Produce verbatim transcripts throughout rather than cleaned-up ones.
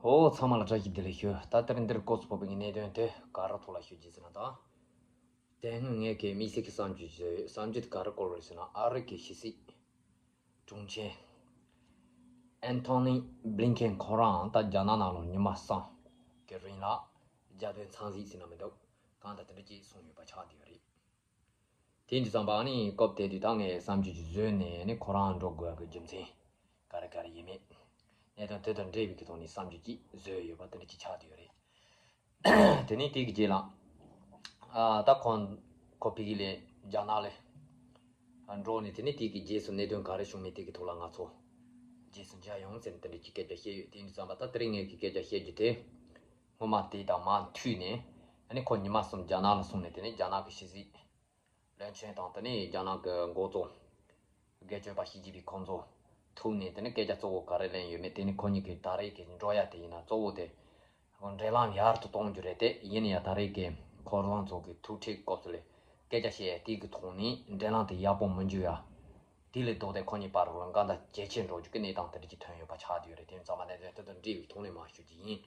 ཨོ། ཚང་མ་ལ་བཀྲ་ཤིས་བདེ་ལེགས་ཞུ། ད་ལྟར་འདིར་སྐོར་སུ་ཕོག་པའི་གནད་དོན་དེ་ག་རེ་ཐོག་ལ་ཞུ་རྒྱུ་ཟེར་ན། ད་དེ་སྔོན་ངས་ཀྱི་དམིགས་བསལ་གྱི་བསམ་ཚུལ་བཟོས་ཡོད། བསམ་ཚུལ་དེ་ག་རེ་སྐོར་རེད་ཟེར་ན། ཨ་རི་གི་ཕྱི་སྲིད་དྲུང་ཆེ་ཨན་ཐོ་ནི་བྷི་ལིན་ཁེན་ཁོ་རང་ད་རྒྱ་ནག་ནང་ལ་ཉི་མ་གསུམ་གྱི་རིང་ལ་རྒྱལ་དོན་འཚམས་གཟིགས་ཟེར་ན་མི་འདུག། གང་ལྟར་དེ་འདྲ་ཅིག་གསུངས་ཡོད་པ་ཆགས་བསྡད་ཡོད་རེད། དེ་འདྲ་ཙམ་པ་ནི་སྐབས་དེ་དུས་ད་ངས་བསམ་ཚུལ་ཅིག་བཟོས་ནས་ནི་ཁོ་རང་འགྲོ་དགོས་ཀྱི་རྒྱུ་མཚན་ག་རེ་ག་རེ་ཡིན་མིན། གནད་དོན་དེ་དང་འབྲེལ་བའི་གི་ཐོག་ནས་བསམ་ཚུལ་ཅིག་བཟོས་ཡོད་པ་དེ་འདྲ་ཅིག་ཆགས་བསྡད་ཡོད་རེད། དེ་ནས་དེ་གི་རྗེས་ལ། ཨ། ད་ཁོང་ཁོ་ཕ་གི་ལ་རྒྱ་ནག་ལ་འགྲོ་ནས། དེ་ནས་དེ་གི་རྗེས་སུ་གནད་དོན་ག་རེ་བྱུང་མིན་དེ་གི་ཐོག་ལ་ང་ཚོ་རྗེས་སུ་མཇལ་ཡོང་ཟེར་ནས་དེ་འདྲ་ཅིག་སྐད་ཆ་བཤད་ཡོད། དེ་འདྲ་ཙམ་པ་ད་དེ་རིང་ངས་ཀྱི་སྐད་ཆ་བཤད་རྒྱུ་དེ། སྔོན་མ་དེ་དང་མ་མཐུད་ནས། ཨ་ནི་ཁོ་ཉི་མ་གསུམ་རྒྱ་ནག་ལ་སོང་ནས། དེ་ནས་རྒྱ་ནག་གི་ཕྱི་སྲིད་བློན་ཆེན་དང་། དེ་ནས་རྒྱ་ནག་གི་འགོ་གཙོ་སྒེར་གཅོད་པ་ཞི་ཅིན་ཕིང་ཁོང་ཚོ་ཐུག་ནས། དེ་ནས་སྐད་ཆ་གཙོ་བོ་ག་རེ་གླེང་ཡོད་མེད། དེ་ནས་ཁོ་གཉིས་ཀྱི་ད་རེས་ཀྱི་འགྲོ་ཡ་དེ་ཡིན་ན་གཙོ་བོ་དེ་འབྲེལ་ལམ་ཡག་ཏུ་གཏོང་རྒྱུ་རེད། དེ་ཡིན་ན་ཡང་ད་རེས་ཀྱི་ཁོ་རང་ཚོ་གི་ཐུག་འཕྲད་སྐབས་སུ་ལ་སྐད་ཆ་བཤད་ཡ་དེ་གི་ཐོག་ནས་འབྲེལ་ལམ་དེ་ཡག་པོ་མི་འཇུག་ཡ། དེ་ལས་ལྡོག་སྟེ་ཁོ་གཉིས་བར་ལ་འགལ་ཟླ་ཇེ་ཆེར་འགྲོ་རྒྱུ་གི་གནས་སྟངས་དེ་འདྲ་ཅིག་ཐོན་ཡོད་པ་ཆགས་བསྡད་ཡོད་རེད། དེ་ཚང་མ་གནད་དོན་དེ་དང་འབྲེལ་བའི་ཐོག་ནས་མར་ཞུ་རྒྱུ་ཡིན།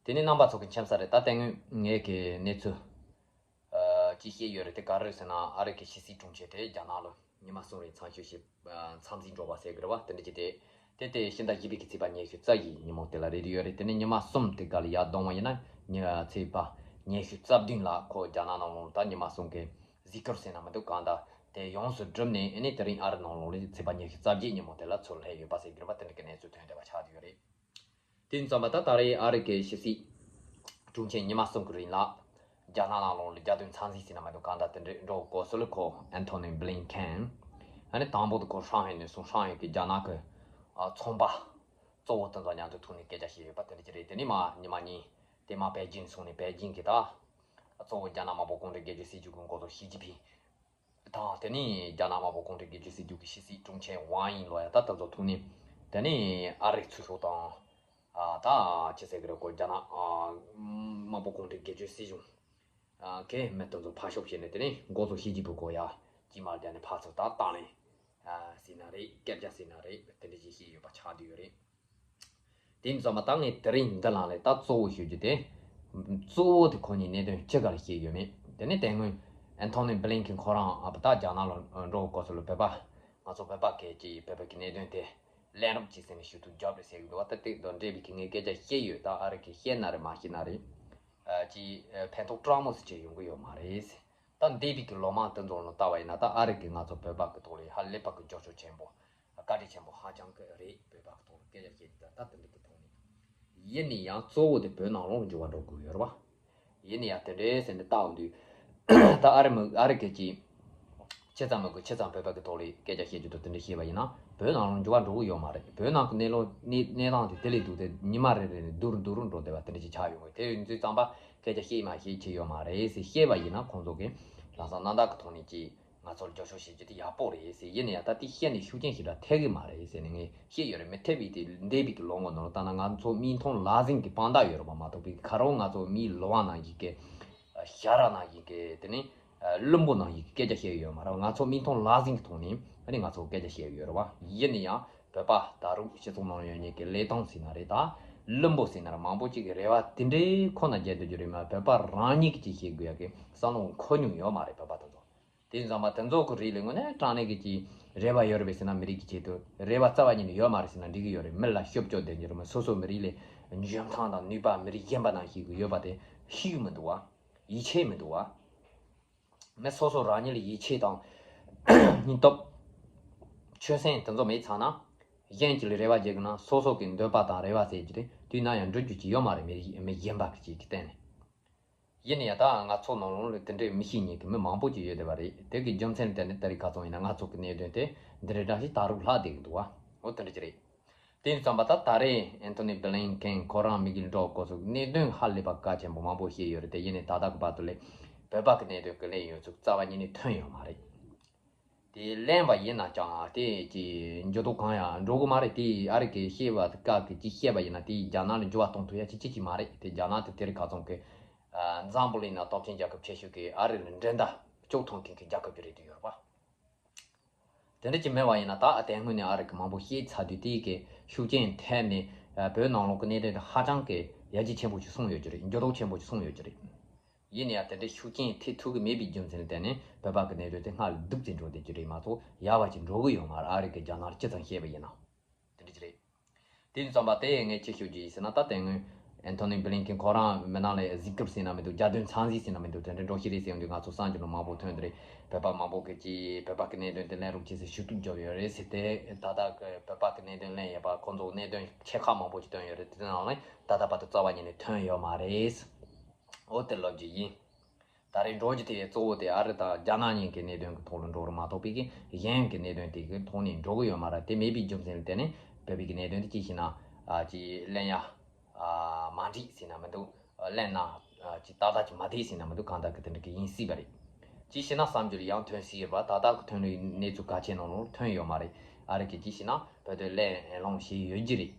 དེ་ནས་རྣམ་པ་ཚོ་གི་མཁྱེན་གསལ་རེད། ད་དེ་སྔོན་ངས་ཀྱི་གནས་ཚུལ་ཨ་ཅིག་བཤད་ཡོད་རེད། དེ་ག་རེ་རེད་ཟེར་ན། ཨ་རི་གི་ཕྱི་སྲིད་དྲུང་ཆེ་དེ་རྒྱ་ནག་ལ་ཉི་མ་གསུམ་རིང་འཚམས་ཞུ་བྱེད། ཨ། འཚམས་གཟིགས་འགྲོ་བ་ཟེར་གི་རེད་བ། དེ་འདྲ་ཅིག་དེ། དེ་དེ་ཕྱི་ཟླ་བཞི་པའི་གི་ཚེས་པ་ཉི་ཤུ་རྩ་བཞི་ཉིན་མོ་དེ་ལ་རེད་ཡོད་རེད། དེ་ནས་ཉི་མ་གསུམ་དེ་ག་ལ་ཡར་བསྡོམས་པ་ཡིན་ན་ཉི། ཚེས་པ་ཉི་ཤུ་རྩ་བདུན་ལ་ཁོ་རྒྱ་ནག་ནང་ལ་ད་ཉི་མ་གསུམ་གི་གཟིགས་སྐོར་ཟེར་ན་མི་འདུག། གང་ལྟར་དེ་ཡོངས་སུ་གྲུབ་ནས། ཨ་ནི་དེ་རིང་ཨ་རི་ནང་ལོགས་ལ་ཚེས་པ་ཉི་ཤུ་རྩ་བརྒྱད་ཉིན་མོ་དེ་ལ་ཚུར་སླེབས་ཡོད་པ་ཟེར་གྱི་རེད་པ། དེ་འདྲ་གི་གནས་ཚུལ་ཐོན་བསྡད་པ་ཆགས་བསྡད་ཡོད་རེད། དེ་ཙམ་པ་ད་ད་རེས་ཨ་རི་གི་ཕྱི་སྲིད་དྲུང་ཆེ་ཉི་མ་གསུམ་གྱི་རིང་ལ་རྒྱ་ནག་ནང་ལོགས་ལ་རྒྱལ་དོན་འཚམས་གཟིགས་ཟེར་ན་མི་འདུག། གང་ལྟར་དེ་འདྲ་འགྲོ་དགོས་སོ་ལ། ཁོ་ཨན་ཐོ་ནི་བྷི་ལིན་ཁེན། ཨ་ནི་དང་པོ་དེ་ཁོ་ཧྲང་ཧའེ་ནས་སོང་། ཧྲང་ཧའེ་གི་རྒྱ་ནག་གི་ཨ་ཚོང་པ་གཙོ་བོ་དེ་ཚོ་མཉམ་དུ་ཐུག་ནས་སྐད་ཆ་བཤད་ཡོད་པ་དེ་འདྲ་ཅིག་རེད། དེ་ནས་མར་ཉི་མ་གཉིས་དེ་མར་པེ་ཅིན་སོང་ནས། པེ་ཅིན་གི་ད་གཙོ་བོ་རྒྱ་ནག་དམར་པོ་གུང་ཁྲན་སྒེར་གཅོད་སྲིད་གཞུང་གི་འགོ་གཙོ་ཞི་ཅིན་ཕིང་དང་། དེ་ནས་རྒྱ་ནག་དམར་པོ་གུང་ཁྲན་སྒེར་གཅོད་སྲིད་གཞུང་གི་ཕྱི་སྲིད་དྲུང་ཆེ་ཝང་དབྱིང་ལོ་ཡ་ད་དེ་ཚོ་ཐུག་ནས། དེ་ནས་ཨ་རིའི་ཚོགས་གཙོ་དང་། ཨ། ད་ཅི་ཟེར་གི་རེད། ཁོ་རྒྱ་ནག་ཨ་དམར་པོ་གུང་ཁྲན་སྒེར་གཅོད་སྲིད་གཞུང་ཨ་གི་མི་དེ་ཚོ་ཕར་ཞོག་བྱས་ནས། དེ་ནས་འགོ་གཙོ་ཞི་ཅིན་ཕིང་ཁོ་ཡར་དཀྱིལ་མར་བསྡད་ནས་ཕར་ཚུར་ད་བཏང་ནས། ཨ། ཟེར་ན་རེད། སྐད་ཆ་ཟེར་ན་རེད། དེ་འདྲ་ཞིག་བཤད་ཡོད་པ་ཆགས་བསྡད་ཡོད་རེད། དེ་ཙམ་པ་ད་ངས་དེ་རིང་འདི་ལ་ལས་ད་གཙོ་བོ་ཞུ་རྒྱུ་དེ། གཙོ་བོ་དེ་ཁོ་གཉིས་གནད་དོན་ཅི་ག་ལ་བཤད་ཡོད་མེད། དེ་ནས་དེ་སྔོན་ཨན་ཐོ་ནི་བྷི་ལིན་ཁེན་ཁོ་རང་ཨ་ཕ་ད་རྒྱ་ནག་ལ་འགྲོ་དགོས་སོ་ལ། བོད་པ། ང་ཚོ་བོད་པ་སྐད་ཀྱི་བོད་པ་གི་གནད་དོན་དེ་ལན་རོགས་བྱེད་ཟེར་ནས་ཞུ་གཏུག་རྒྱབ་རེད་ཟེར་གི་འདུག་བ། ད་དེ་དང་འབྲེལ་བའི་གི་ངས་སྐད་ཆ་བཤད་ཡོད། ད་ཨ་རི་གིས་ཤེས་ན་རེད། མ་ཤེས་ན་རེད། ཨ། ཅིག་ཕན་ཐོགས་སྤྲང་མོ་ཟེར་ཅིག་ཡོང་གི་ཡོད་མ་རེད་ཟེར། ད་འདས་པའི་གི་ལོ་མང་དེ་ཚོ་ལ་ལྟ་བ་ཡིན་ན། ད་ཨ་རི་གིས་ང་ཚོ་བོད་པ་གི་ཐོག་ལ་ཧ་ལས་པ་གི་རྒྱབ་སྐྱོར་ཆེན་པོ། བཀའ་དྲིན་ཆེན་པོ་ཧ་ཅང་གི་རེད། བོད་པ་གི་ཐོག་ལ་སྐད་ཆ་བཤད་རྒྱུ་ད་ད་དེ་འདྲ་གི་ཐོག་ནས། ཡིན་ན་ཡང་གཙོ་བོ་དེ་བོད་ནང་ལོགས་འགྱུར་བ་འགྲོ་དགོས་ཡོད་རེད་བ། ཡིན་ན་ཡང་དེ་འདྲའི་ཟེར་ནས་ལྟ་འོང་དུས། ད་ཨ་རི་མི་ཨ་རི་གིས་ཅིག་ཆེ་ཙམ་མི་དགོས། ཆེ་ཙམ་བོད་པ་གི་ཐོག་ལ་སྐད་ཆ་བཤད་རྒྱུ་དང་དེ་འདྲ་བཤད་པ་ཡིན་ན། བོད་ནང་ལོགས་འགྱུར་བ་འགྲོ་གི་ཡོད་མ་རེད། བོད་ནང་གི་གནས་ལོ་གནས་གནས་སྟངས་དེ་དེ་ལས་སྡུག་སྟེ་ཉི་མ་རེ་རེ་ནས་སྡུག་རུ་སྡུག་རུ་འགྲོ་བསྡད་པ་དེ་འདྲ་ཅིག་ཆགས་ཡོང་གི། དེ་ཡིན་དུས་ཙམ་པ་སྐད་ཆ་བཤད་མ་བཤད་ཆེ་ཡོད་མ་རེད་ཟེར། བཤད་པ་ཡིན་ན་ཁོང་ཚོ་གིས་ལམ་སང་རྣམ་དག་གི་ཐོག་ནས་ཅིག་ང་ཚོར་རྒྱབ་སྐྱོར་བྱེད་རྒྱུ་དེ་ཡག་པོ་རེད་ཟེར། ཡིན་ན་ཡང་ད་དེ་བཤད་ནས་ཤུགས་རྐྱེན་ཞེ་དྲག་ཐེབས་གི་མ་རེད་ཟེར་ནས་ངས་བཤད་ཡོད་རེད། མི་ཐེབས་པའི་དེ་འདས་པའི་གི་ལོ་ངོ་ནང་ལ་ལྟ་ན། ང་ཚོ་མིག་མཐོང་ལག་ཟིན་གི་དཔང་རྟགས་ཡོད་རེད་པ། མ་གཏོགས་པའི་ག་རེ་ང་ཚོ་མིའི་ལུས་དབང་ནང་བཞིན་གི་ཞྭ་ར་ནང་བཞིན་གི་དེ་ནི་བླུན་པོ་ནང་བཞིན་གི་སྐད་ཆ་བཤད་ཡོད་མ་རེད། ང་ཚོ་མིག་མཐོང་ལག་ཟིན་གི་ཐོག་ནས་ཨ་ནི་ང་ཚོ་སྐད་ཆ་བཤད་ཡོད་རེད་པ། ཡིན་ན་ཡང་བོད་པ་ད་རུང་སྤྱི་ཚོགས་ནང་ཡོད་མཁན་གི་ལས་སྟངས་ཟེར་ན་རེད། ད་བླུན་པོ་ཟེར་ན་རེད། མང་པོ་ཅིག་གི་རེ་བ་དེ་འདྲའི་ཁོ་ན་རྒྱལ་དུ་གྱུར་རེད་མ། བོད་པ་རང་ཉིད་ཀྱིས་ཅིག་བཤད་དགོས་ཡ་གི་བསམ་བློ་འཁོར་མྱོང་ཡོད་མ་རེད། བོད་པ་དེ་ཚོ། དེ་ཙམ་པ་དེ་ཚོ་གི་རིགས་ལ་དངོས་གནས་དྲང་གནས་ཀྱི་ཅིག་རེ་བ་ཡོད་རེད་པས་ཟེར་ན། མི་རིགས་ཀྱི་ཆེད་དུ་རེ་བ་རྩ་བ་ཉིད་ནས་ཡོད་མ་རེད་ཟེར་ན་འགྲིག་གི་ཡོད་རེད། མི་ལ་ཤུགས་རྒྱོབ་བསྡད་རྒྱུ་རེད་མ། སོ་སོ་མི་རིགས་ལ་འཇོན་ཐང་དང་ནུས་པ་མི་རིགས་གཞན་པ་ནང་བཞིན་གྱི་ཡོད་པ་དེ་ཤེས་ཀྱི་མི་འདུག་བ། ཡིད་ཆེས་མི་འདུག་བ། མི་སོ་སོ་རང་ཉིད་ལ་ཡིད་ཆེས་དང་སྙིང་སྟོབས། ཆོད་སེམས་དེ་ཚོ་མེད་ཚར་ན། གཞན་གཅིག་ལ་རེ་བ་རྒྱག་གི་ན་སོ་སོ་གི་འདོད་པ་དང་རེ་བ་ཟེར་རྒྱུ་དེ་དུས་ན་ཡང་འགྲུབ་རྒྱུ་ཅིག་ཡོད་མ་རེད། མི་རིགས་མི་གཞན་པ་གི་ཅིག་གི་སྟེང་ནས། ཡིན་ན་ཡང་ད་ང་ཚོ་ནང་ལོགས་ལ་དེ་འདྲའི་མི་ཤེས་མཁན་གྱི་མི་མང་པོ་ཅིག་ཡོད་བསྡད་པ་རེད། དེ་གི་རྒྱུ་མཚན་དེ་ནི་ད་རེས་ཁ་སང་ཡིན་ན་ང་ཚོ་གི་གནད་དོན་དེ་འདི་འདྲའི་འདྲ་ཞིག་ད་རུང་ལྷག་བསྡད་ཀྱི་འདུག་བ། འོ་དེ་འདྲ་ཅིག་རེད། དེ་ཡིན་ཙམ་པ་ད་ད་རེས་ཨན་ཐོ་ནི་བྷི་ལིན་ཁེན་ཁོ་རང་དམིགས་ཡུལ་འགྲོ་སྐོར་སོགས་གནད་དོན་ཧ་ལས་པ་གལ་ཆེན་པོ་མང་པོ་བཤད་ཡོད་རེད། དེ་ཡིན་ནའི་ད་ལྟ་གི་བར་དུ་ལས་བོད་པ་གི་གནད་དོན་གི་གླེང་ཡོང་ཚུལ་རྩ་བ་ཉིད་ནས་ཐོན་ཡོད་མ་རེད། དེ་གླེང་བ་ཡིན་ན་ཀྱང་དེ་ཀྱི་འགྱུར་ལྡོག་གང་ཡང་འགྲོ་གི་མ་རེད། དེ་ཨ་རི་གི་བཤད་པ་སྐབས་ཀྱི་ཅིག་བཤད་པ་ཡིན་ན་དེ་རྒྱ་ནག་ལ་འགྱུར་བ་གཏོང་ཐུབ་ཡ་ཅིག་ཅིག་ཅིག་མ་རེད། དེ་རྒྱ་ནག་དེ་དེ་རིང་ཁ་སང་གི་ཨ་འཛམ་བུ་གླིང་ན་སྟོབས་ཆེན་རྒྱལ་ཁབ་ཆེ་ཤོས་ཀྱི་ཨ་རི་ལ་འགྲན་ཟླ་གཅོག་ཐུབ་མཁན་གྱི་རྒྱལ་ཁབ་ཅིག་རེད་དུ་ཡོད་རེད་པ། དེ་འདྲ་ཅིག་མེད་པ་ཡིན་ན། ད་དེ་སྔོན་ནས་ཨ་རི་གི་མང་པོ་བཤད་ཚར་དུས། དེའི་གི་ཤུགས་རྐྱེན་ཐེབས་ནས་བོད་ནང་ལོགས་ཀྱི་གནད་དོན་དེ་ཧ་ཅང་གི་ཡར་རྒྱས་ཆེན་པོ་ཞིག་སོང་ཡོད་ཀྱི་རེད། འགྱུར་ལྡོག་ཆེན་པོ་ཞིག་སོང་ཡོད་ཀྱི་རེད། ཡིན་ན་ཡང་དེ་འདྲའི་ཤུགས་རྐྱེན་ཐེབས་ཐུབ་ཀྱི་མེད་པའི་རྒྱུ་མཚན་ལ་བརྟེན་ནས། བོད་པ་གི་གནད་དོན་དེ་སྔར་ལས་སྡུག་ཙམ་འགྲོ་བསྡད་ཀྱི་རེད་མ་གཏོགས། ཡག་པ་ཅིག་འགྲོ་གི་ཡོད་མ་རེད། ཨ་རི་གི་རྒྱ་ནག་ལ་སྤྱི་ཙམ་བཤད་པ་ཡིན་ན། དེ་འདྲ་ཅིག་རེད། དེ་ཡིན་ཙང་པ་དེ་ངས་ཅི་ཞུ་རྒྱུ་ཡིན་ཟེར་ན། ད་དེ་སྔོན་ཨན་ཐོ་ནི་བྷི་ལིན་ཀེན་ཁོ་རང་མི་ནང་ལ་གཟིགས་སྐོར་ཟེར་ན་མི་འདུག་རྒྱལ་དོན་འཚམས་གཟིགས་ཟེར་ན་མི་འདུག་དེ་འདྲའི་འགྲོ་གི་རེད་ཟེར་ཡོང་དུས། ང་ཚོ་གསར་འགྱུར་ནང་མང་པོ་ཐོན་དེ་རེད། བོད་པ་མང་པོ་གིས་ཅིག་བོད་པ་གི་གནད་དོན་དེ་ལེན་རོགས་བྱེད་ཟེར་ཞུ་གཏུག་བརྒྱབ་ཡོད་རེད་ཟེར་ཏེ། ད་ལྟ་གི་བོད་པ་གི་གནད་དོན་ལེན་ཡོད་པ་ཁོང་ཚོ་གནད་དོན་ཆེ་ཁག་མང་པོ་ཅིག་ཐོན་ཡོད་རེད། དེ་ནང་ལ་ད་ལྟ་བར་དུ་རྩ་བ་ཉིད་ནས་ཐོན་ཡོད་མ་རེད། འོ་དེ་ལབ་རྒྱུ་ཡིན། ད་རེས་འགྲོ་རྒྱུ་དེ་གཙོ་བོ་དེ་ཨ་རི་དང་རྒྱ་ནག་གཉིས་ཀྱི་གནད་དོན་གྱི་ཐོག་ལ་འགྲོ་རུ་མ་གཏོགས། པའི་གི་གཞན་གྱི་གནད་དོན་དེ་གི་ཐོག་ནས་འགྲོ་གི་ཡོད་མ་རེད། དེ་མེད་པའི་རྒྱུ་མཚན་ལ་བརྟེན་ནས་བོད་པའི་གི་གནད་དོན་དེ་ཅི་ཞིག་ན། ཨ་ཅི་ལན་ཡ་ཨ་མ་འགྲིག་ཟེར་ན་མི་འདུག་ལན་ན་ཨ་ཅི་ཏག་ཏག་ཅིག་མ་བསྡད་ཟེར་ན་མི་འདུག་གང་ལྟར་གི་དེ་འདྲ་གི་ཡིན་སྲིད་པ་རེད། ཅི་ཞིག་ན་བསམ་རྒྱུ་ལ་ཡང་ཐོན་སྲིད་ཡོད་པ། ད་ལྟ་གི་ཐོན་ལས་གནས་ཚུལ་གལ་ཆེན་ནང་ལོགས་ཐོན་ཡོད་མ་རེད། ཨ་རི་གི་ཅི་ཞིག་ན་བོད་དོན་གླེང་སློང་བྱས་ཡོད་ཀྱི་རེད།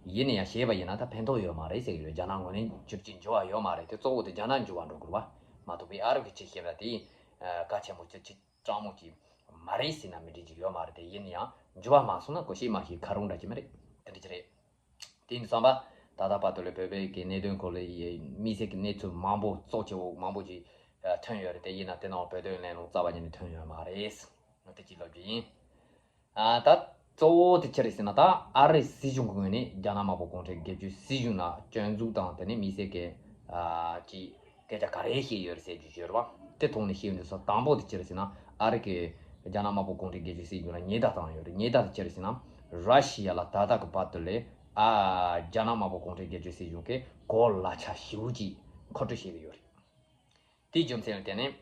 ཡིན་ན་ཡང་བྱས་པ་ཡིན་ན་ད་ཕན་ཐོགས་ཡོད་མ་རེད་ཟེར་གི་ཡོད། རྒྱ་ནག་ངོས་ནས་འགྱུར་གྱི་འགྱུར་བ་ཡོད་མ་རེད། དེ་གཙོ་བོ་དེ་རྒྱ་ནག་འགྱུར་བ་འགྲོ་དགོས་པ་མ་གཏོགས། པའི་ཨ་རི་གི་ཅི་བྱས་པ་དེ་ཨ་གལ་ཆེན་པོ་ཅི་ཅི་སྤྲང་མོ་ཅི་མ་རེད་ཟེར་ན་མི་འགྲིག་གི་ཡོད་མ་རེད། དེ་ཡིན་ན་ཡང་འགྱུར་བ་མ་སོང་ན་གོ་ཤེས་མ་ཤེས་ཁ་རུང་འདྲ་ཅི་མ་རེད། དེ་འདྲ་ཅི་རེད། དེ་ཡིན་དུས་ཙམ་པ་ད་ལྟ་བར་དུ་ལ་བོད་པའི་གི་གནད་དོན་སྐོར་ལ་ཡི་དམིགས་བསལ་གྱི་གནས་ཚུལ་མང་པོ་ཙོག་ཆེ་བོ་མང་པོ་ཅིག་ཨ་ཐོན་ཡོད་རེད། དེ་ཡིན་ན་དེ་ནང་བོད་དོན་གླེང་སློང་རྩ་བ་ཉིད་ནས་ཐོན་ཡོད་མ་རེད། ང་དེ་ཅིག་ལབ་རྒྱུ་ཡིན། ཨ་ད་གཙོ་བོ་དེ་ཅི་རེད་ཟེར་ན། ད་ཨ་རིའི་སྲིད་གཞུང་གི་ངོས་ནས་རྒྱ་ནག་དམར་པོ་གུང་ཁྲན་སྒེར་གཅོད་སྲིད་གཞུང་ལ་སྐྱོན་འཛུགས་དང་། དེ་ནས་དམིགས་བསལ་གྱི་ཨ་ཅིག་སྐད་ཆ་ག་རེ་བཤད་ཡོད་རེད་ཟེར་རྒྱུ་ཡོད་རེད་བ། དེ་ཐོག་ནས་བཤད་ཡོང་དུས་ཙམ། དང་པོ་དེ་ཅི་རེད་ཟེར་ན། ཨ་རི་གིས་རྒྱ་ནག་དམར་པོ་གུང་ཁྲན་སྒེར་གཅོད་སྲིད་གཞུང་ལ་ཉེས་བརྡ་བཏང་ཡོད་རེད། ཉེས་བརྡ་དེ་ཅི་རེད་ཟེར་ན། ར་ཤི་ཡ་ལ་ད་ལྟ་གི་བར་དུ་ལས་ཨ་རྒྱ་ནག་དམར་པོ་གུང་ཁྲན་སྒེར་གཅོད་སྲིད་གཞུང་གིས་གོ་ལག་ཆ་ཞེ་པོ་ཅིག་མཁོ་སྤྲོད་བྱེད་ཀྱི་ཡོད་རེད། དེའི་རྒྱུ་མཚན་ལ་བརྟེན་ནས་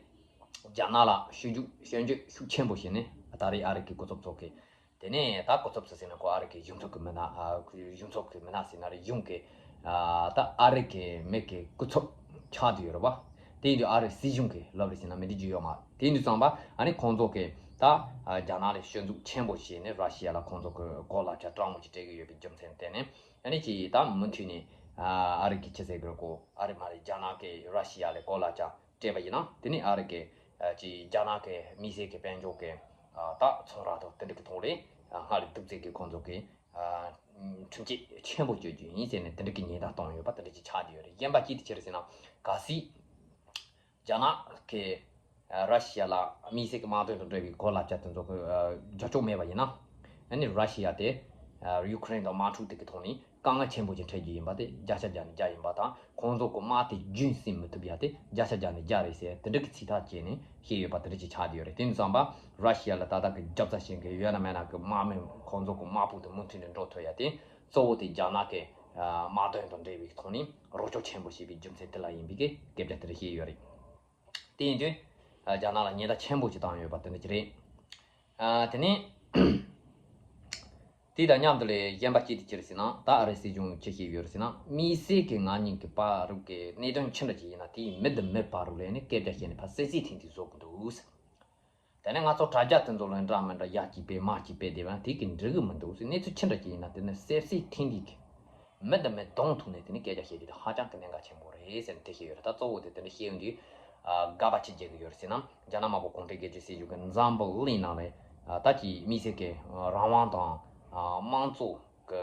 རྒྱ་ནག་ལ་ཤུགས་རྒྱུག་སྐྱོན་བརྗོད་ཤུགས་ཆེན་པོ་བྱས་ནས། ད་རེས་ཨ་རི་གི་སྐུ་ཚབ་ཚོ་གིས། དེ་ནས་ད་སྐུ་ཚབ་ཚོ་ཟེར་ན་ཁོ་ཨ་རི་གི་གཞུང་ཚབ་ཀྱི་མི་སྣ། ཨ་གཞུང་ཚབ་ཀྱི་མི་སྣ་ཟེར་ན་རེད། གཞུང་གི་ཨ་ད་ཨ་རི་གི་མི་གི་སྐུ་ཚབ་ཆགས་བསྡད་ཡོད་རེད་བ། དེ་ཡིན་དུས་ཨ་རི་སྲིད་གཞུང་གིས་ལབ་རེད་ཟེར་ན་མི་འགྲིག་རྒྱུ་ཡོད་མ་རེད། དེ་ཡིན་དུས་ཙམ་པ་ཨ་ནི་ཁོང་ཚོ་གིས་ད་ཨ་རྒྱ་ནག་ལ་སྐྱོན་འཛུགས་ཆེན་པོ་བྱས་ནས། ར་ཤི་ཡ་ལ་ཁོང་ཚོ་གི་གོ་ལག་ཆ་སྤྲང་མོ་ཅིག་སྤྲད་ཀྱི་ཡོད་པའི་རྒྱུ་མཚན་ལ་བརྟེན་ནས། ཨ་ནི་ཅིག་ད་མུ་མཐུད་ནས་ཨ་ཨ་རི་གི་ཅི་ཟེར་དགོས་རེད་གོ། ཨ་རི་མ་རེད། རྒྱ་ནག་གིས་ར་ཤི་ཡ་ལ་གོ་ལག་ཆ་སྤྲད་པ་ཡིན་ན། དེ་ནི་ཨ་རི་གི་ཨ་ཅིག་རྒྱ་ནག་གི་དམིགས་བསལ་གྱི་དཔལ་འབྱོར་གྱི་ཨ་ད་ཚོང་ར་དང་དེ་འདྲ་གི་ཐོག་ལས་ཨ་སྔར་ལས་སྡུག་ཙམ་གྱི་ཁོང་ཚོ་གིས་ཨ་ཁྲིམས་ཆད་ཆེན་པོ་གཅོད་རྒྱུ་ཡིན་ཟེར་ནས་དེ་འདྲ་གི་ཉེས་བརྡ་བཏང་ཡོད་པ་དེ་འདྲ་ཅིག་ཆགས་བསྡད་ཡོད་རེད། གཞན་པ་གཅིག་དེ་ཅི་རེད་ཟེར་ན། གལ་སྲིད་རྒྱ་ནག་གིས་ཨ་ར་ཤི་ཡ་ལ་དམིགས་བསལ་གྱི་དམག་དོན་དང་འབྲེལ་བའི་གོ་ལག་ཆ་དེ་ཚོ་གི་ཨ་རྒྱག་ཆོག་མེད་པ་ཡིན་ན། ཨ་ནི་ར་ཤི་ཡ་དེ་ཨ་ཡུ་ཁུ་རེན་དང་དམག་འཁྲུག་དེ་གི་ཐོག་ནས་དཀའ་ངལ་ཆེན་པོ་ཅིག་འཕྲད་རྒྱུ་ཡིན་པ་དེ་བརྒྱ་ཆ་བརྒྱ་ནས་བརྒྱ་ཡིན་པ་དང་། ཁོང་ཚོ་གི་དམག་དེ་རྒྱུན་བསྲིང་མི་ཐུབ་ཡ་དེ་བརྒྱ་ཆ་བརྒྱ་ནས་བརྒྱ་རེད་ཟེར། དེ་འདྲ་གི་ཚིག་ཐག་བཅད་ནས་བཤད་ཡོད་པ་དེ་འདྲ་ཅིག་ཆགས་བསྡད་ཡོད་རེད། དེ་ཡིན་དུས་ཙམ་པ་ར་ཤི་ཡ་ལ་ད་ལྟ་གི་རྒྱབ་རྩ་བྱེད་མཁན་ཡོད་ན་མེད་ན་གི་དམག་མི་ཁོང་ཚོ་གི་དམག་དཔུང་དེ་མུ་མཐུད་ནས་འགྲོ་ཐུབ་ཡ་དེ་གཙོ་བོ་དེ་རྒྱ་ནག་གི་ཨ་དམག་དོན་དང་འབྲེལ་བའི་ཐོག་ནས་རོགས་སྐྱོར་ཆེན་པོ་བྱས་པའི་རྒྱུ་མཚན་དེ་ལ་ཡིན་པའི་གི་སྐད་ཆ་དེ་འདྲ་བཤད་ཡོད་རེད། དེ་ཡིན་དུས་ཨ་རྒྱ་ནག་ལ་ཉེན་བརྡ་ཆེན་པོ་ཅིག་བཏང་ཡོད་པ་དེ་འདྲ་ཅིག་རེད། ཨ་དེ་ནས་དེ་དང་མཉམ་དུ་ལས་གཞན་པ་གཅིག་དེ་ཅི་རེད་ཟེར་ན། ད་ཨ་རིའི་སྲིད་གཞུང་ཅི་བྱེད་ཡོད་རེད་ཟེར་ན། དམིགས་བསལ་གྱི་ང་གཉིས་ཀྱི་བར་རུ་གི་གནད་དོན་ཆི་འདྲ་ཅིག་ཡིན་ན། དེའི་མི་དང་མི་བར་རུ་ལས་ནས་སྐད་ཆ་བཤད་ནས་ཕར་བསད་བསད་ཐེངས་དེ་བཟོ་གི་འདུག་ཟེར། དེ་ནས་ང་ཚོ་དྲ་རྒྱ་དེ་ཚོ་ལ་འདྲ་མི་འདྲ་ཡ་གཅིག་པས་མ་གཅིག་པས་བསྡད་པ་ན་དེ་གི་འགྲིག་གི་མི་འདུག་ཟེར། གནས་ཚུལ་ཆི་འདྲ་ཅིག་ཡིན་ན་དེ་ནི་བསད་བསད་ཐེངས་འདི་གི་མི་དང་མི་གདོང་ཐུག་ནས་དེ་ནི་སྐད་ཆ་བཤད་རྒྱུ་དེ་ཧ་ཅང་གི་གནད་འགག་ཆེན་པོ་རེད་ཟེར་ནས་དེ་བཤད་ཡོད་རེད། ད་གཙོ་བོ་དེ་དེ་འདྲ་བཤད་ཡོང་དུས་ཨ་དགག་པ་ཅི་བྱེད་ཀྱི་ཡོད་རེད་ཟེར་ན། རྒྱ་ནག་དམར་པོ་གུང་ཁྲན་སྒེར་གཅོད་སྲིད་གཞུང་གི་འཛམ་བུ་གླིང་ནང་ལ་ཨ་ད་ཀྱི་དམིགས་བསལ་གྱི་རང་དབང་དང་ཨ་དམངས་གཙོ་གི་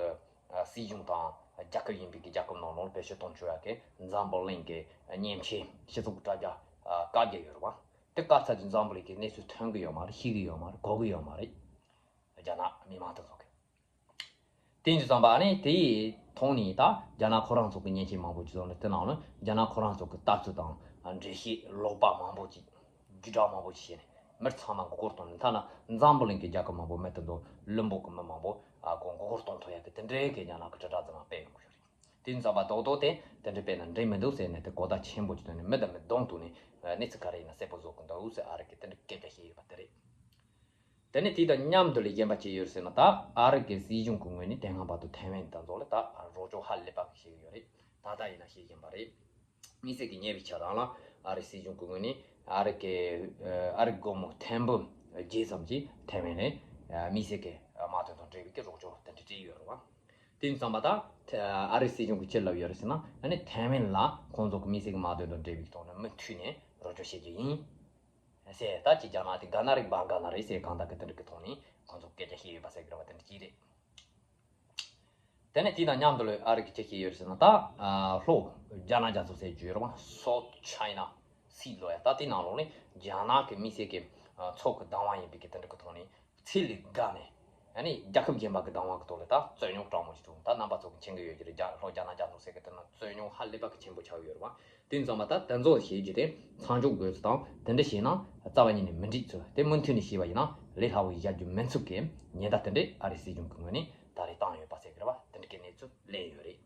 ཨ་སྲིད་གཞུང་དང་རྒྱལ་ཁབ་ཡིན་པའི་གི་རྒྱལ་ཁབ་ནང་ལོགས་ལ་བེད་སྤྱོད་གཏོང་ཆོག་ཡ་གི་འཛམ་བུ་གླིང་གི་མཉེན་ཆས་སྤྱི་ཚོགས་དྲ་རྒྱ་ཨ་བཀག་རྒྱ་ཡོད་རེད་བ། དེ་བཀག་ཚར་དུས་འཛམ་བུ་གླིང་གི་གནས་ཚུལ་ཐོན་གི་ཡོད་མ་རེད། ཤེས་གི་ཡོད་མ་རེད། གོ་གི་ཡོད་མ་རེད། རྒྱ་ནག་མི་མང་དེ་ཚོ་གི། དེ་ཡིན་དུས་ཙམ་པ་ཨ་ནི་དེའི་ཐོག་ནས་ད་རྒྱ་ནག་ཁོ་རང་ཚོ་གི་མཉེན་ཆས་མང་པོ་ཅིག་བཟོ་ནས་དེ་ནང་ལ་རྒྱ་ནག་ཁོ་རང་ཚོ་གི་ལྟ་ཚུལ་དང་འགྲེལ་བཤད་ཀློག་པ་མང་པོ་ཅིག་བརྒྱུད་བསྒྲགས་མང་པོ་ཅིག་བྱས་ནས་མི་ཚང་མ་མགོ་སྐོར་གཏོང་ནས། ཐ་ན་འཛམ་བུ་གླིང་གི་རྒྱལ་ཁབ་མང་པོ་མི་དེ་ཚོ་བླུན་པོ་གི་མི་མང་པོ་ཨ་མགོ་མགོ་སྐོར་གཏོང་ཐུབ་ཡ་གི་དེ་འདྲའི་གི་རྒྱ་ནག་གི་དྲིལ་བསྒྲགས་ཚང་མ་སྤེལ་ཡོང་གི་ཡོད་རེད། དེ་ཡིན་ཙམ་པ་རྡོག་རྡོག་དེ་དེ་འདྲ་སྤེལ་ན་འགྲིག་མི་འདུག་ཟེར་ནས་དེ་གོ་བརྡ་ཆེན་པོ་ཅིག་བཏོན་ནས་མི་དང་མི་གདོང་ཐུག་ནས་གནས་ཚུལ་ག་རེ་ཡིན་ན་གསལ་པོ་བཟོ་གི་འདུག་ཟེར་ཨ་རི་གིས་དེ་འདྲ་སྐད་ཆ་བཤད་ཡོད་པ་དེ་རེད། དེ་ནས་དེ་དང་མཉམ་དུ་ལས་གཞན་པ་ཅི་ཡོད་ཟེར་ན། ད་ཨ་རི་གི་སྲིད་གཞུང་གི་ངོས་ནས་དེ་སྔ་བར་དུ་ཐའེ་ཝན་དང་ཚོ་ལ་ད་རོགས་སྐྱོར་ཧ་ལས་པ་ཞིག་བྱེད་ཀྱི་ཡོད་རེད། ད་ལྟ་ཡིན་ན་བྱེད་བཞིན་པ་རེད། དམིགས་བསལ་གྱི་ཉེ་བའི་ཆར་རང་ལ་ཨ་རི་སྲིད་གཞུང་གི་ངོས་ནས་ཨ་རི་གི་ཨ་རི་སྒོར་མོ་ཐེར་འབུམ་བརྒྱད་ཙམ་ཞིག་ཐའེ་ཝན་ལ་དམིགས་བསལ་གྱི་དམག་དོན་དང་འབྲེལ་བའི་གི་རོགས་སྐྱོར་དེ་འདྲ་སྤྲད་ཡོད་རེད་བ། དེ་ཡིན་ཙང་པ་ད་ཨ་རི་སྲིད་གཞུང་གིས་ཅི་ལབ་ཡོད་རེད་ཟེར་ན། ཨ་ནི་ཐའེ་ཝན་ལ་ཁོང་ཚོ་གི་དམིགས་བསལ་གྱི་དམག་དོན་དང་འབྲེལ་བའི་ཐོག་ནས་མུ་མཐུད་ནས་རོགས་སྐྱོར་བྱེད་རྒྱུ་ཡིན། ཟེར། ད་ཅི་རྒྱ་ནག་དེ་ག་ན་རེད་བ་ག་ན་རེད་ཟེར་གང་ལྟར་གི་དེ་འདྲ་གི་ཐོག་ནས་ ཁོང་ཚོ་སྐད་ཆ་བཤད་ཡོད་པ་ཟེར་གི་རེད་བ། དེ་འདྲ་ཅིག་རེད། དེ་ནས་དེ་དང་མཉམ་དུ་ལོས་ཨ་རི་གི་ཅི་བཤད་ཡོད་རེད་ཟེར་ན། ད་ཨ་ལྷོ་རྒྱ་ནག་རྒྱ་མཚོ་ཟེར་རྒྱུ་ཡོད་རེད་བ། South China Sea ལོ་ཡ། ད་དེ་ནང་ལོགས་ནས་རྒྱ་ནག་གི་མི་སེར་གི་ཨ་ཚོགས་ཀྱི་བདག་དབང་ཡིན་པའི་གི་དེ་འདྲ་གི་ཐོག་ནས་ཚད་ལས་བརྒལ་ནས། ཨ་ནི་རྒྱལ་ཁབ་གཞན་པ་གི་བདག་དབང་གི་ཐོག་ལ་ད་རྩོད་རྙོག་སྤྲང་མོ་ཞིག་འདུག། ད་རྣམ་པ་ཚོ་གི་མཁྱེན་གི་ཡོད་ཀྱི་རེད། རྒྱ་ལྷོ་རྒྱ་ནག་རྒྱ་མཚོ་ཟེར་གི་དེ་ན་རྩོད་རྙོག་ཧ་ལས་པ་གི་ཆེན་པོ་ཆགས་ཡོད་རེད་བ། དེ་ཙམ་པ་ད་དེ་ཚོ་བཤད་རྒྱུ་དེ་མཚམས་འཇོག་དགོས་ཚུལ་དང་། དེ་འདྲ་བྱས་ན་རྩ་བ་ཉིད་ནས་མི་འགྲིག་ཚུལ། དེ་མུ་མཐུད་ནས་བཤད་པ་ཡིན་ན་ལས་སླ་བོ་བཞག་རྒྱུ་མིན་ཚུལ་གྱི་ཉེན་བརྡ་དེ་འདྲས་ཨ་རིའི་སྲིད་གཞུང་གི་ངོས་ནས་ད་རེས་བཏང་ཡོད་པ་ཟེར་གི་རེད་བ། དེ་འདྲ་གི་གནས་ཚུལ་གླེང་ཡོད་རེད།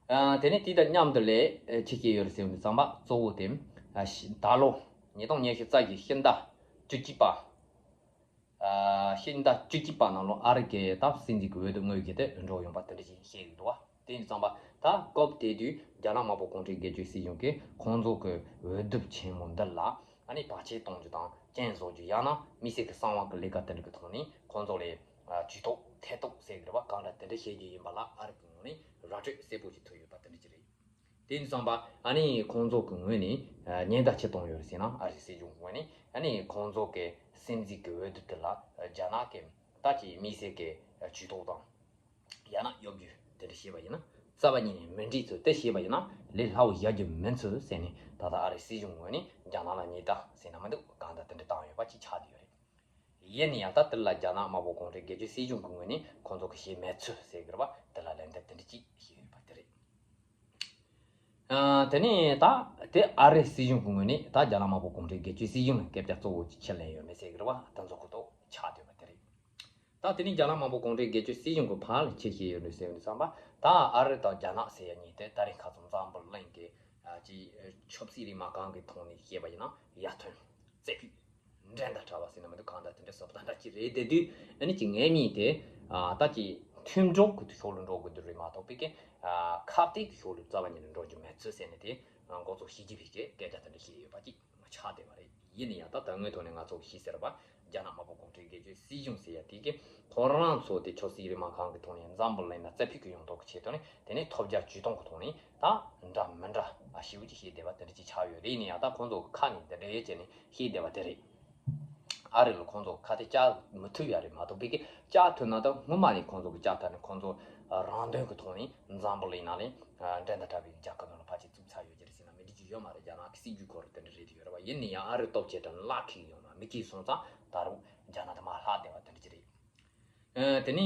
ཨ་དེ་ནས་དེ་དང་མཉམ་དུ་ལས་ཨ་ཅི་བཤད་ཡོད་རེད་ཟེར་བ་ཙམ་པ། གཙོ་བོ་དེ་ཨ་ཤི་ད་ལོ་ཉིས་སྟོང་ཉི་ཤུ་རྩ་བཞི་ཕྱི་ཟླ་བཅུ་གཅིག་པ། ཨ་ཕྱི་ཟླ་བཅུ་གཅིག་པ་ནང་ལོ་ཨ་རི་གི་ད་སྲིད་འཛིན་གྱི་འོས་བསྡུ་དངོས་ཀྱི་དེ་འགྲོ་ཡོང་པ་དེ་འདྲ་ཞིག་བཤད་ཡོད་འདུག་བ། དེ་ཡིན་ཙང་པ་ད་སྐབས་དེ་དུས་རྒྱ་ནག་དམར་པོ་གུང་ཁྲན་སྒེར་གཅོད་སྲིད་གཞུང་གིས་ཁོང་ཚོ་གི་འོས་བསྡུ་ཆེན་མོ་འདི་ལ་ཨ་ནི་བར་ཆད་གཏོང་རྒྱུ་དང་། རྐྱེན་བཟོ་རྒྱུ། ཡང་ན་མི་སེར་གྱི་གསང་བ་གི་ལས་ཀ་དེ་འདྲ་གི་ཐོག་ནས་ཁོང་ཚོ་ལ་ཨ་ཇུས་གཏོགས་ཐེ་གཏོགས་ཟེར་གི་རེད་བ། གང་འདྲ་དེ་འདྲ་བྱེད་རྒྱུ་ཡིན་པ་ལ་ཨ་རི་གི་ངོས་ནས་ར་སྤྲོད་གསལ་པོ་ཞིག་ཐུབ་ཡོད་པ་དེ་འདྲ་ཅིག་རེད། དེ་ཡིན་ཙང་པ་ཨ་ནི་ཁོང་ཚོ་གི་ངོས་ནས་ཨ་ཉེན་བརྡ་ཅི་བཏང་ཡོད་རེད་ཟེར་ན། ཨ་རིའི་སྲིད་གཞུང་གི་ངོས་ནས་ཨ་ནི་ཁོང་ཚོ་གི་སྲིད་འཛིན་གྱི་འོས་བསྡུ་དེ་ལ་རྒྱ་ནག་གི་ད་ཀྱི་མི་སེར་གྱི་ཇུས་གཏོགས་དང་། ཡང་ན་གཡོ་སྒྱུ་དེ་འདྲ་བྱས་པ་ཡིན་ན་རྩ་བ་ཉིད་ནས་མི་འགྲིག་ཚུལ། དེ་བྱས་པ་ཡིན་ན་ལས་སླ་བོ་བཞག་རྒྱུ་མིན་ཚུལ་ཟེར་ནས། ད་ལྟ་ཨ་རིའི་སྲིད་གཞུང་ངོས་ནས་རྒྱ་ནག་ལ་ཉེན་བརྡ་ཟེར་ན་མི་འདུག། གང་ལྟར་དེ་འདྲ་བཏང་ཡོད་པ་ཅིག་ཆགས་བསྡད་ཡོད་རེད། ཡིན་ན་ཡང་ད་དེ་ལ་རྒྱ་ནག་དམར་པོ་གུང་ཁྲན་སྒེར་གཅོད་སྲིད་གཞུང་གི་ངོས་ནས་ཁོང་ཚོ་གིས་བྱེད་མེད་ཚུལ་ཟེར་གི་རེད་བ། དེ་ལ་ལན་འདེབས་དེ་འདྲ་ཅིག་བྱས་ཡོད་པ་དེ་རེད། ཨ་དེ་ནས་ད་དེ་ཨ་རིའི་སྲིད་གཞུང་གི་ངོས་ནས་ད་རྒྱ་ནག་དམར་པོ་གུང་ཁྲན་སྒེར་གཅོད་སྲིད་གཞུང་ལ་སྐད་ཆ་གཙོ་བོ་ཅིག་ཁས་ལེན་ཡོད་མེད་ཟེར་གི་རེད་བ། དེ་ཚོ་གི་ཐོག་ཆགས་བསྡད་པ་དེ་རེད། ད་དེ་ནས་རྒྱ་ནག་དམར་པོ་གུང་ཁྲན་སྒེར་གཅོད་སྲིད་གཞུང་གི་ཕར་ལ་ཅི་བྱས་ཡོད་རེད་ཟེར་བའི་བསམ་པ། ད་ཨ་རི་དང་རྒྱ་ནག་ཟེར་ཡ་གཉིས་དེ་ད་རིང་ཁ་སང་འཛམ་བུ་གླིང་གི་ཨ་ཅི་ཆབ་སྲིད་རིག་དམག་ཁང་གི་ཐོག་ནས་བཤད་པ་ཡིན་ན་ཡར་ཐོན། རྩེ་ཕུད། འགྲན་ཟླ་བྲལ་བ་ཟེར་ན་མི་འདུག། གང་ལྟར་དེ་འདྲ་བཟོ་ལྟ་འདྲ་ཅིག་རེད། དེ་དུས་ཨ་ནི་ཅིག་ངེད་གཉིས་དེ་ཨ་ད་ཅིག་མཐུན་གྲོགས་ཀྱི་ཕྱོགས་ལ་འགྲོ་དགོས་དུས་རེད་མ་གཏོགས་པའི་གི་ཨ་ཁ་གཏད་ཀྱི་ཕྱོགས་ལ་རྩ་བ་ཉིད་ནས་འགྲོ་རྒྱུ་མེད་ཚུལ་ཟེར་ནས། དེ་འགོ་གཙོ་ཞི་ཅིན་ཕིང་གིས་སྐད་ཆ་དེ་འདྲ་བཤད་ཡོད་པ་ཅིག་ཆགས་བསྡད་པ་རེད། ཡིན་ན་ཡང་ད་དོན་དངོས་ཐོག་ནས་ང་ཚོ་གིས་ཤེས་གསལ་བ། རྒྱ་ནག་དམར་པོ་གུང་ཁྲན་སྒེར་གཅོད་སྲིད་གཞུང་ཟེར་ཡ་དེ་གིས་ཁོ་རང་ཚོ་དེ་ཆབ་སྲིད་རིག་དམག་ཁང་གི་ཐོག་ནས་འཛམ་བུ་གླིང་ན་རྩེ་ཕུད་ཀྱི་ཡོང་ཐབས་ཀྱི་ཆེད་དུ་ནས། དེ་ནས་ཐོབ་རྒྱ་ཇུས་གཏོང་གི་ཐོག་ནས་ད་འདྲ་མི་འདྲ་ཞེ་པོ་ཅིག་བཤད་བསྡད་པ་དེ་འདྲ་ཅིག་ཆགས་ཡོད་རེད། ཡིན་ན་ཡང་ད་ཁོང་ཚོ་ཁ་ནས་འདི་འདྲ་བྱས་ནས་བཤད་བསྡད་པ་དེ་རེད། ཨ་རི་ལ་ཁོང་ཚོ་ཁ་གཏད་བཅག་མི་ཐུབ་ཡ་རེད་མ་གཏོགས་པའི་གི་བཅག་ཐུབ་ན་ད་སྔོན་མ་ནས་ཁོང་ཚོ་གི་བཅག་ཐབས་ནས་ཁོང་ཚོ་རང་དོན་གི་ཐོག་ནས་འཛམ་བུ་གླིང་ནང་ལ་འགྲན་ཟླ་བྲལ་བའི་རྒྱལ་ཁབ་ནང་ལ་ཕལ་ཆེར་བཙུགས་ཚར་ཡོད་ཀྱི་རེད་ཟེར་ན་མི་འགྲིག་རྒྱུ་ཡོད་མ་རེད། རྒྱ་ནག་གི་སྲིད་ཇུས་སྐོར་དེ་འདྲ་རེད་དེ་ཡོད་རེད་བ། ཡིན་ན་ཡང་ཨ་རི་སྟོབས་ཆེ་དྲགས་ནས་ལག་ཁེལ་ཡོང་ན་མི་ཁེལ་སོང་ཙང་ད་རུང་རྒྱ་ནག་དེ་མར་ལྷག་བསྡད་པ་དེ་འདྲ་ཅིག་རེད། ཨ་དེ་ནས་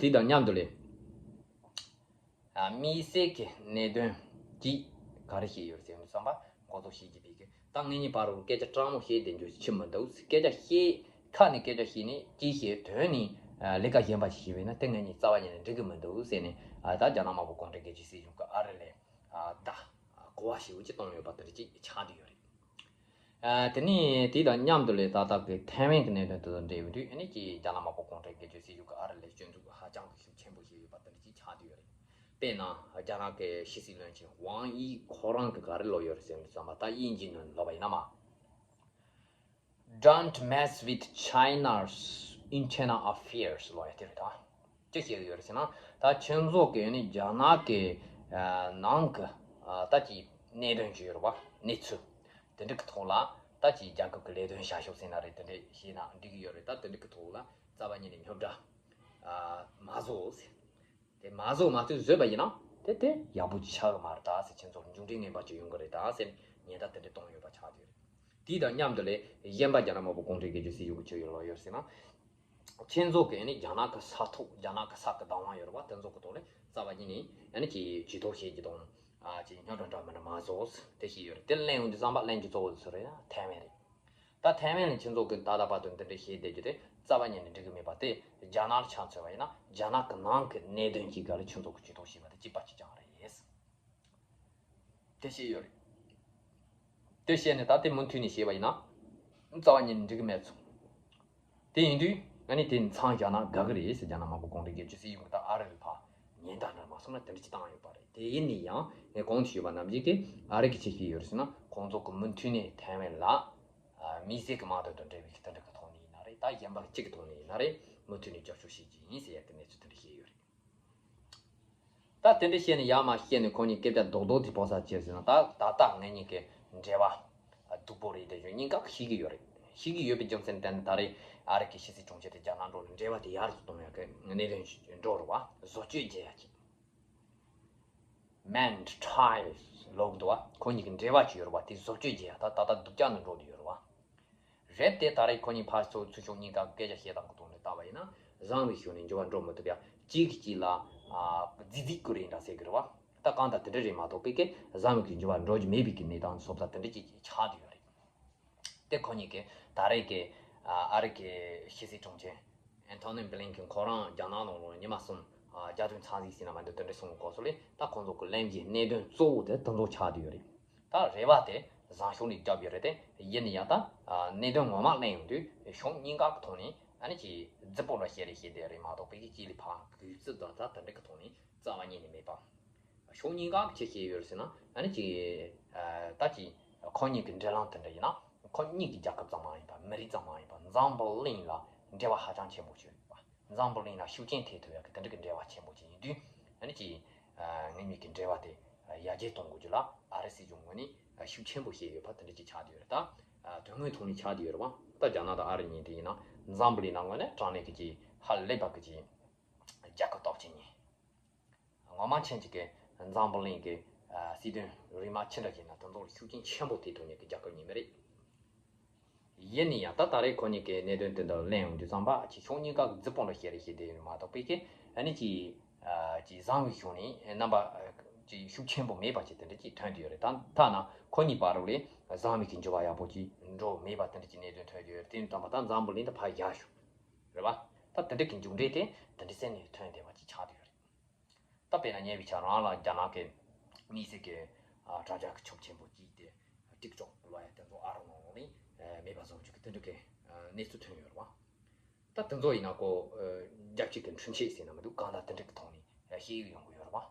དེ་དང་མཉམ་དུ་ལས། ཨ་དམིགས་བསལ་གྱི་གནད་དོན་གྱིས་ག་རེ་བཤད་ཡོད་ཟེར་བའི་བསམ་པ། འགོ་གཙོ་ཞི་ཅིན་ཕིང་གིས་ད་ངེད་གཉིས་བར་རུ་སྐད་ཆ་སྤྲང་མོ་བཤད་བསྡད་རྒྱུ་ཅིག་མི་འདུག། སྐད་ཆ་བཤད། ཁ་ནས་སྐད་ཆ་བཤད་ནས་ཅི་བཤད། དོན་ནི་ཨ་ལས་ཀ་གཞན་པ་ཞིག་བྱས་པ་ཡིན་ན་དེ་ངེད་གཉིས་རྩ་བ་ཉིད་ནས་འགྲིག་གི་མི་འདུག་ཟེར་ནས། ཨ་ད་རྒྱ་ནག་དམར་པོ་གུང་ཁྲན་སྒེར་གཅོད་སྲིད་གཞུང་གིས་ཨ་རི་ལ་ཨ་ད་གོ་བ་ཞེ་པོ་ཅིག་བཏང་ཡོད་པ་དེ་འདྲ་ཅིག་ཆགས་བསྡད་ཡོད་རེད། ཨ་དེ་ནས་དེ་དང་མཉམ་དུ་ལས་ད་ལྟ་གི་ཐའེ་ཝན་གྱི་གནད་དོན་དེ་དང་འབྲེལ་བའི་དུས། ཨ་ནི་ཅིག་རྒྱ་ནག་དམར་པོ་གུང་ཁྲན་སྒེར་གཅོད་སྲིད་གཞུང་གིས་ཨ་རི་ལ་སྐྱོན་འཛུགས་ཧ་ཅང་གི་ཤུགས་ཆེན་པོ་བྱས་ཡོད་པ་དེ་འདྲ་ཅིག་ཆགས་བསྡད་ཡོད་རེད། དཔེར་ན་རྒྱ་ནག་གི་ཕྱི་སྲིད་བློན་ཆེན་ཝང་དབྱི་ཁོ་རང་གིས་ག་རེ་ལབ་ཡོད་རེད་ཟེར་བའི་བསམ་པ། ད་དབྱིན་ཇིའི་ནང་ལབ་པ་ཡིན་ན་མ། Don't mess with China's internal affairs ལབ་ཡ་དེ་རེད་ད། ཅི་བཤད་ཀྱི་ཡོད་རེད་ཟེར་ན། ད་ཁྱེད་ཚོ་གིས་ནི་རྒྱ་ནག་གི་ཨ་ནང་གི་ཨ་ད་ཅིག་གནད་དོན་ཅིག་ཡོད་རེད་བ། གནས་ཚུལ་དེ་འདྲ་གི་ཐོག་ལ་ད་ཅིག་རྒྱལ་ཁབ་ཀྱི་ལས་དོན་བྱ་ཕྱོགས་ཟེར་ན་རེད། དེ་འདྲ་བཤད་ན་འགྲིག་གི་ཡོད་རེད། ད་དེ་འདྲ་གི་ཐོག་ལ་རྩ་བ་ཉིད་ནས་རྙོག་དྲ་ཨ་མ་བཟོ་ཟེར། དེ་མ་བཟོ་མ་ཚོས་བཟོས་པ་ཡིན་ན་དེ་དེ་ཡག་པོ་ཅིག་ཆགས་ཀྱི་མ་རེད་ད་ཟེར། ཁྱེད་ཚོར་མཇུག་འབྲས་ངན་པ་ཅིག་ཡོང་གི་རེད་ད་ཟེར་ཉེན་བརྡ་དེ་འདྲ་གཏོང་ཡོད་པ་ཆགས་བསྡད་ཡོད་རེད། དེ་དང་མཉམ་དུ་ལས་གཞན་པ་རྒྱ་ནག་དམར་པོ་གུང་ཁྲན་སྒེར་གཅོད་སྲིད་གཞུང་གིས་ཅི་ཡོད་ལབ་ཡོད་ཟེར་ན། ཁྱེད་ཚོ་གིས་ནི་རྒྱ་ནག་གི་ས་ཐོག་རྒྱ་ནག་གི་ས་གི་བདག་དབང་ཡོད་རེད་བ། དེ་ཚོ་གི་ཐོག་ལ་རྩ་བ་ཉིད་ནས་ཨ་ནི་ཅིག་ཇུས་གཏོགས་བྱེད་རྒྱུ་དང་ཨ་ཅིག་རྙོག་དྲ་འདྲ་མི་འདྲ་མ་བཟོ་ཟེར་དེ་བཤད་ཡོད་རེད། དེ་གླེང་ཡོང་དུས་ཙམ་པ་གླེང་རྒྱུ་གཙོ་བོ་དེ་སུ་རེད་ན། ཐའེ་ཝན་རེད། ད་ཐའེ་ཝན་ལ་ཁྱེད་ཚོ་གིས་ད་ལྟ་བར་དུ་འདི་འདྲ་བཤད་བསྡད་རྒྱུ་དེ་རྩ་བ་ཉིད་ནས་འགྲིག་གི་མེད་པ་དེ་རྒྱ་ནག་ལ་ཆ་མཚོན་པ་ཡིན་ན་རྒྱ་ནག་གི་ནང་གི་གནད་དོན་གྱི་སྒང་ལ་ཁྱེད་ཚོ་གིས་ཇུས་གཏོགས་བྱས་པ་དེ་གཅིག་པ་གཅིག་རྐྱང་རེད། དེ་བཤད་ཡོད་རེད། དེ་བཤད་ནས་ད་དེ་མུ་མཐུད་ནས་བཤད་པ་ཡིན་ན་རྩ་བ་ཉིད་ནས་འགྲིག་གི་མེད་ཚུལ། དེ་ཡིན་དུས་ཨ་ནི་དེ་མཚམས་བཞག་ན་དགའ་གི་རེད་ཟེར། རྒྱ་ནག་དམར་པོ་གུང་ཁྲན་སྒེར་གཅོད་སྲིད་གཞུང་གིས་ད་ཨ་རི་ལ་ཕར་ཉེན་བརྡ་འདྲ་མ་སོང་ན་དེ་འདྲ་ཅིག་བཏང་ཡོད་པ་རེད། དེ་ཡིན་ན་ཡང་ངས་གོང་དུ་ཞུས་པ་ནང་བཞིན་གྱི་ཨ་རི་གིས་ཅི་བྱས་ཡོད་རེད་ཟེར་ན། ཁོང་ཚོ་གིས་མུ་མཐུད་ནས་ཐའེ་ཝན་ལ་ཨ་དམིགས་བསལ་གྱི་དམག་དོན་དང་འབྲེལ་བའི་གི་དེ་འདྲ་གི་ཐོག་ནས་ཡིན་ན་རེད། ད་གཞན་པ་གཅིག་གི་ཐོག་ནས་ཡིན་ན་རེད། མུ་མཐུད་ནས་རྒྱབ་སྐྱོར་བྱེད་ཀྱི་ཡིན་ཟེར་ཡ་གི་གནས་ཚུལ་དེ་འདྲ་བཤད་ཡོད་རེད། ད་དེ་འདྲ་བཤད་ནས་ཡར་མར་བཤད་ནས་ཁོང་གཉིས་སྐད་ཆ་རྡོག་རྡོག་དེ་ཕོག་ས་ཅི་ཟེར་ན། ད་ད་ལྟ་ངེད་གཉིས་ཀྱི་འབྲེལ་བ་སྡུག་པོ་རེད་དེ་ཞུ་སྙིང་ཁ་ཞེ་གི་ཡོད་རེད། ཤེས་ཀྱི་ཡོད་པའི་རྒྱུ་མཚན་དེ་ནི་ད་རེས་ཨ་རི་གི་ཕྱི་སྲིད་དྲུང་ཆེ་དེ་རྒྱ་ནག་འགྲོ་ནས་འབྲེལ་བ་དེ་ཡར་དུ་གཏོང་ཡག་གི་གནད་དོན་ཞིག་འགྲོ་རུ་བ་བཟོ་བཅོས་བྱེད་ཡག་གི་མན་ཁྲའི་ལོག་འདུག་བ། ཁོ་གཉིས་ཀྱི་འབྲེལ་བ་ཅིག་ཡོད་རུ་བ་དེ་བཟོ་བཅོས་བྱེད་ཡག་ད་ད་ལྟ་སྡུག་ཅག་ནས་འགྲོ་དུ་ཡོད་རུ་བ། རེད་དེ་ད་རེས་ཁོ་གཉིས་ཕར་ཚུར་ཚུར་ཕྱོགས་གཉིས་ཀ་སྐད་ཆ་བཤད་སྟངས་ཀྱི་ཐོག་ནས་བལྟ་བ་ཡིན་ན་བཟང་བའི་ཕྱོགས་ནས་འགྱུར་བ་འགྲོ་མི་ཐུབ་ཡ། གཅིག་གིས་གཅིག་ལ་རྫིག་རྫིག་གི་རེད་འདྲ་ཟེར་གི་རེད་བ། ད་གང་ལྟར་དེ་འདྲ་རེད་མ་གཏོགས་པའི་གི་བཟང་བའི་གི་འགྱུར་བ་འགྲོ་རྒྱུ་མེད་པའི་གི་གནས་སྟངས་སོབ་ས་དེ་འདྲ་ཅིག་ཆགས་བསྡད་ཡོད་རེད། དེ་ཁོ་གཉིས་ཀྱིས་ད་རེས་ཀྱི་ཨ་རི་གི་ཕྱི་སྲིད་དྲུང་ཆེ་ཨན་ཐོ་ནི་བྷི་ལིན་ཀིན་ཁོ་རང་རྒྱ་ནག་ནང་ལོགས་ཉི་མ་གསུམ་རྒྱ་དོན་ཚང་ཟིག་ཟིན་ན་མ་འདོད་དོན་འདྲ་གསུང་གོ་སོ་ལས། ད་ཁོང་ཚོ་གི་གླེང་གཞི་གནད་དོན་གཙོ་བོ་དེ་དེ་ཚོ་ཆགས་བསྡད་ཡོད་རེད། ད་རེ་བ་དེ་བཟང་ཕྱོགས་ནས་རྒྱབ་ཡོད་རེད་དེ། ཡིན་ན་ཡང་ད་གནད་དོན་ངོ་མ་གླེང་ཡོང་དུས་ཕྱོགས་གཉིས་ཀ་གི་ཐོག་ནས་ཨ་ནི་ཅིག་རྫི་པོ་འདྲ་བཤད་རེ་བཤད་བསྡད་རེད་མ་གཏོགས་པའི་གི་ཅིག་ལས་ཕར་གུས་བརྩི་དང་ད་དེ་འདྲ་གི་ཐོག་ནས་རྩ་བ་ཉིད་ནས་མེད་པ། ཕྱོགས་གཉིས་ཀ་ཅི་བྱས་ཡོད་ཟེར་ན་ཨ་ནི་ཅིག་ད་ཅིག་ཁོ་གཉིས་ཀྱི་འབྲེལ་ལམ་དེ་འདྲ་ཡིན་ན་ཁོ་གཉིས་ཀྱི་རྒྱལ་ཁབ་ཙམ་མ་ཡིན་པ་མི་རིགས་ཙམ་མ་ཡིན་པ་འཛམ་བུ་གླིང་ལ་འབྲེལ་བ་ཧ་ཅང་ཆེན་པོ་ཞིག་ཡོད་པ། འཛམ་བུ་གླིང་ལ་ཤུགས་རྐྱེན་ཐེབས་ཐུབ་ཡག་གི་དེ་འདྲ་གི་འབྲེལ་བ་ཆེན་པོ་ཅིག་ཡིན་དུས་ཨ་ནི་ཅིག་ངེད་གཉིས་ཀྱི་འབྲེལ་བ་དེ་ཡར་རྒྱས་གཏོང་དགོས་རྒྱུ་ལ་ཨ་རི་སྲིད་གཞུང་ངོས་ནས་ཤུགས་ཆེན་པོ་བྱས་ཡོད་པ་དེ་འདྲ་ཅིག་ཆགས་བསྡད་ཡོད་རེད། ད་དོན་དངོས་ཐོག་ནས་ཆགས་བསྡད་ཡོད་རེད་བ། ད་རྒྱ་ནག་དང་ཨ་རི་གཉིས་དེ་ཡིན་ན་འཛམ་བུ་གླིང་ནང་ངོས་ནས་དྲང་གནས་ཀྱི་ཅིག་ཧ་ལས་པ་གི་ཅིག་རྒྱལ་ཁབ་སྟོབས་ཆེན་གཉིས། ངོ་མ་མཁྱེན་གྱི་གི་འཛམ་བུ་གླིང་གི་ཨ་སྲིད་དོན་རིག་མ་ཆི་འདྲ་ཞིག་ན་དེ་ཚོར་ཤུགས་རྐྱེན་ཆེན་པོ་ཐེབས་ཐུབ་མཁན་གྱི་རྒྱལ་ཁབ་གཉིས་མ་རེད། ཡིན་ན་ཡང་ད་ད་རེས་ཁོ་གཉིས་ཀྱི་གནད་དོན་དེ་འདྲ་གླེང་ཡོང་དུས་ཙམ་པ་ཅིག་ཕྱོགས་གཉིས་ཀ་གི་རྫི་པོ་འདྲ་བཤད་རེ་བཤད་བསྡད་ཡོད་མ་གཏོགས་པའི་གི་ཨ་ནི་ཅིག་ཨ་ཅིག་བཟང་བའི་ཕྱོགས་ནས་རྣམ་པ་ཅིག་ཤུགས་ཆེན་པོ་མེད་པ་ཅིག་དེ་འདྲ་ཅིག་ཐོན་གྱི་ཡོད་རེད། ད་ཐ་ན་ཁོ་གཉིས་བར་ལ་བཟང་བའི་གི་འགྱུར་བ་ཡག་པོ་ཅིག་འགྲོ་མེད་པ་དེ་འདྲ་ཅིག་གནད་དོན་ཐོན་གྱི་ཡོད་རེད། དེ་ཡིན་ཙམ་པ་ད་འཛམ་བུ་གླིང་དུ་ཕར་བཞག་ཞུ་རེད་བ། ད་དེ་འདྲ་གི་མཇུག་འབྲས་དེ་དེ་འདྲ་སེ་ནས་ཐོན་བསྡད་པ་ཅིག་ཆགས་བསྡད་ཡོད་རེད། ད་དཔེར་ན་ཉེ་བའི་ཆར་རང་ལ་རྒྱ་ནག་གི་དམིགས་བསལ་གྱི་ཨ་དྲ་རྒྱ་གི་ཕྱོགས་ཆེན་པོ་གཅིག་དེ་ཊིག་ཊོག་ལབ་ཡ་དེ་ཚོ་ཨ་རི་ནང་ལོགས་ནས་མེད་པ་བཟོ་རྒྱུ་གི་དེ་འདྲ་གི་གནས་ཚུལ་ཐོན་ཡོད་རེད་བ། ད་དེ་ཚོ་ཡིན་ན་ཁོ་རྒྱལ་སྤྱི་གི་འཕྲུལ་ཆས་ཟེར་ན་མི་འདུག་གང་ལྟར་དེ་འདྲ་གི་ཐོག་ནས་ཤེས་ཡོན་ཡོང་གི་ཡོད་རེད་བ།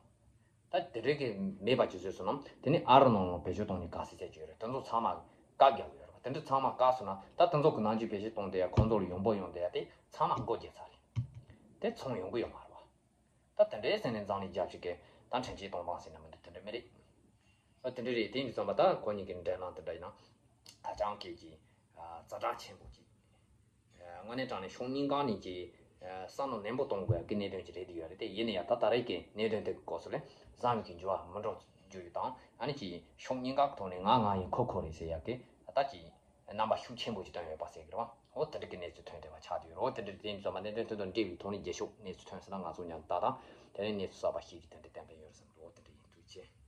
ད་དེ་འདྲ་གི་མེད་པ་ཅིག་བཟོས་སོང་ན་དེ་ནས་ཨ་རི་ནང་ལོགས་བེད་སྤྱོད་གཏོང་ནས་དཀའ་སེ་ཟེར་གྱི་ཡོད་རེད། དེ་ཚོ་ཚང་མ་བཀག་རྒྱག་གི་ཡོད་རེད་བ། དེ་འདྲ་ཚང་མ་བཀག་སོང་ན་ད་དེ་ཚོ་གི་ནང་ཆོས་བེད་སྤྱོད་གཏོང་བསྡད་ཡ་ཁོང་ཚོ་ལ་ཡོང་འབབ་ཡོང་བསྡད་ཡ་དེ་ཚང་མ་སྒོ་རྒྱག་ཚར་རེད། དེ་ཚོང་ཡོང་གི་ཡོད་མ་རེད་བ། ད་དེ་འདྲའི་ཟེར་ནས་འཛམ་གླིང་རྒྱལ་སྤྱི་གིས་ད་འཕྲིན་ཆས་གཏོང་སྟངས་ཟེར་ན་མི་འདུག་དེ་འདྲ་མི་རེད། ཨ་དེ་འདྲ་རེད། དེ་ཡིན་དུས་ཙམ་པ་ད་ཁོ་གཉིས་ཀྱི་འབྲེལ་ལམ་དེ་འདྲ་ཡིན་ན་ཧ་ཅང་གི་ཀྱི་ཛ་དྲག་ཆེན་པོ་ཅིག་དངོས་གནས་དྲང་གནས་ཕྱོགས་གཉིས་ཀ་ནས་ཀྱི་བསམ་བློ་ནན་པོ་གཏོང་དགོས་ཀྱི་གནད་དོན་ཅིག་རེད་དེ་ཡོད་རེད། དེ་ཡིན་ན་ཡང་ད་ད་རེས་ཀྱི་གནད་དོན་དེ་གི་སྐོར་སོགས་ལས་བཟང་བའི་ཀྱི་འགྱུར་བ་མི་འགྲོ་རྒྱུ་ཡོད་དང་ཨ་ནི་ཀྱི་ཕྱོགས་གཉིས་ཀ་གི་ཐོག་ནས་ང་ང་ཡིན་ཁོ་ཁོ་རེད་ཟེར་ཡག་གི་ད་ཀྱི་རྣམ་པ་ཤུགས་ཆེན་པོ་ཅིག་བཏོན་ཡོད་པ་ཟེར་གི་རེད་བ། འོ་དེ་འདྲ་གི་གནས་ཚུལ་ཐོན་བསྡད་པ་ཆགས་བསྡད་ཡོད་རེད། འོ་དེ་འདྲ་དེ་ཡིན་ཙང་མ་གནད་དོན་དེ་དང་འབྲེལ་བའི་ཐོག་ནས་རྒྱལ་ཤོག་གནས་ཚུལ་ཐོན་ཟེར་ན་ང་ཚོ་མཉམ་དུ་ལྟ་དང་དེ་ནས་གནས་ཚུལ་གསར་པ་ཤེས་རྒྱུ་དེ་འདྲ་ཏན་ཏན་ཡོད་རེད་བསམ་འདུག་འོ་དེ་འདྲ་ཡིན། ཐུགས་རྗེ་ཆེ།